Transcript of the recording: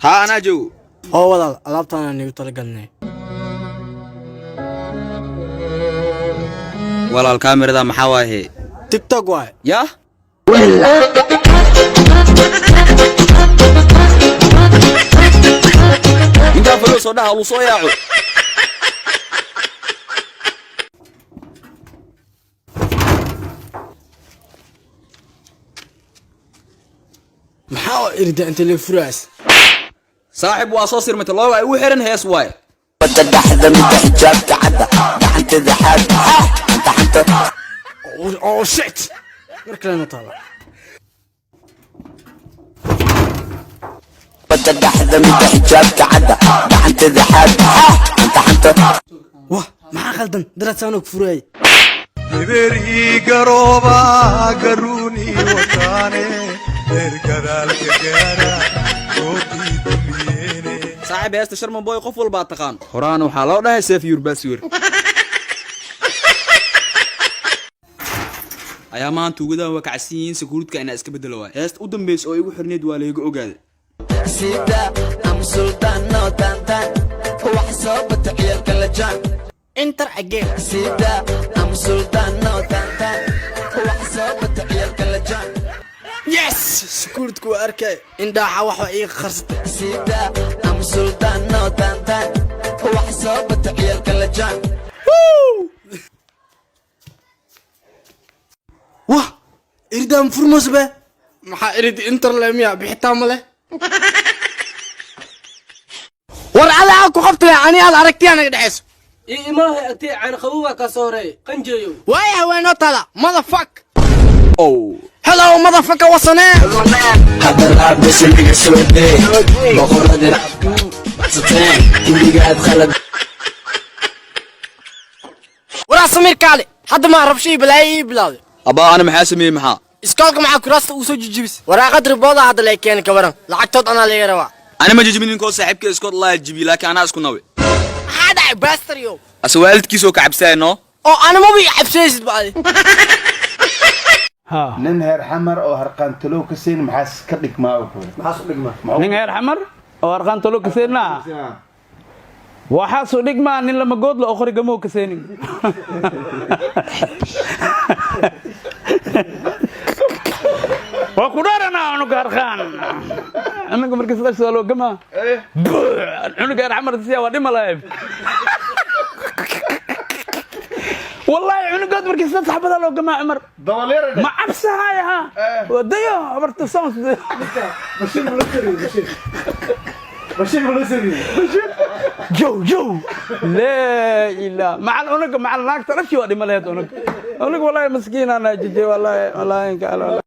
Haa, anaa joogo. Oo walaal, alaabtaan aan igu talagalnay. Walaal, kaamirada maxaa waaye? TikTok waay. Yah, intaa follow soo dhaha, lu soo yaaco. Maxaa oo irida inta la furaas? Saaxib, waa soo sirmata looga ay u xiran hees waaye. Dhexda midda xijaabta cadda gacanteeda xaad xanta xanta. Oh shit, mar kalena taala. Dhexda midda xijaabta cadda gacanteeda xaad xanta xanta. Wah, maxaa khaldan? Daraad saanoo ku furaayay. Eberii garooba garuuni wataane reer gadaalka gaara goodii dumiyeene. Saaxib, heesta Sharma Boy qof walbaa taqaan. Horaan waxaa loo dhahay "Save your password". Ayaa maanta ugadan waa kacsan yihiin. Sakuuridka inaa iska bedelo waay. Heesta u dambaysa oo igu xirneyd waa layga ogaaday. Sida am sultano tantan wax soo bata ciyalka la jaan. Enter again. Sida am sultano tantan wax soo bata ciyalka la jaan. Yes, security waa arkay, indhaaxa waxba iiga qarsatay. Sida am sultano tantan wax soo bata ciyalka la jaan. Wah, iridaan furmos be. Maxaa irid enter le miya? Bixitaan ma leh. War adaa ku qabtay, ani aad aragtiyaa naga dhexayso. Imaaha agtee caan qabowbaa kaa soo horeey qanjeeyow. Waaya, haweenoo taala, motherfuck. Oh. Hello, motherfucker, wasanee. Hadda raabisiniga soo dee boqorada sateen gurigaad khalad. Waraa Samiir, kaale hadda maa rabshii balaayo ii bilowday. Abaa, ana maxaa sameeyey? Maxaa? Iskoolka maxaa kuraasta uu soo jijibis? Waraaqad ribooda hadda lay keeni. Ka waran lacagtood anaa laga rabaa. Ana ma jijibin. Ninkoo saaxiibka iskood laa jibi, laakiin anaa isku nawe. Maxaa dhacay, bastaryo? Ase waalidkiisoo ka cabsaaya noo. Oo anamaba ii cabsaysid ba adi. Nin heer Xamar oo harqaantalow ka siin maxaas ka dhigmaa u kuuri? Nin heer Xamar oo arqaantalo kaseenaa waxaasu dhigmaa nin lama goodla oo qorigamoo kaseenin. Waa ku dharanaa cunuga harqaan, cunuga markii sidaas waa loo gamaa. Cunuga heer Xamar siya waa dhima lahayd wallahi. Cunugood markii sidaas xabadaa loo gamaa, Cumar ma cabsahaya ha wadayo abarta soons. Jow jow, laa ilaa macal unuga macal naagta dhashi waa dhima lahayd. Unug unug wallahi maskiin anaa jije wallahi wallahi inka.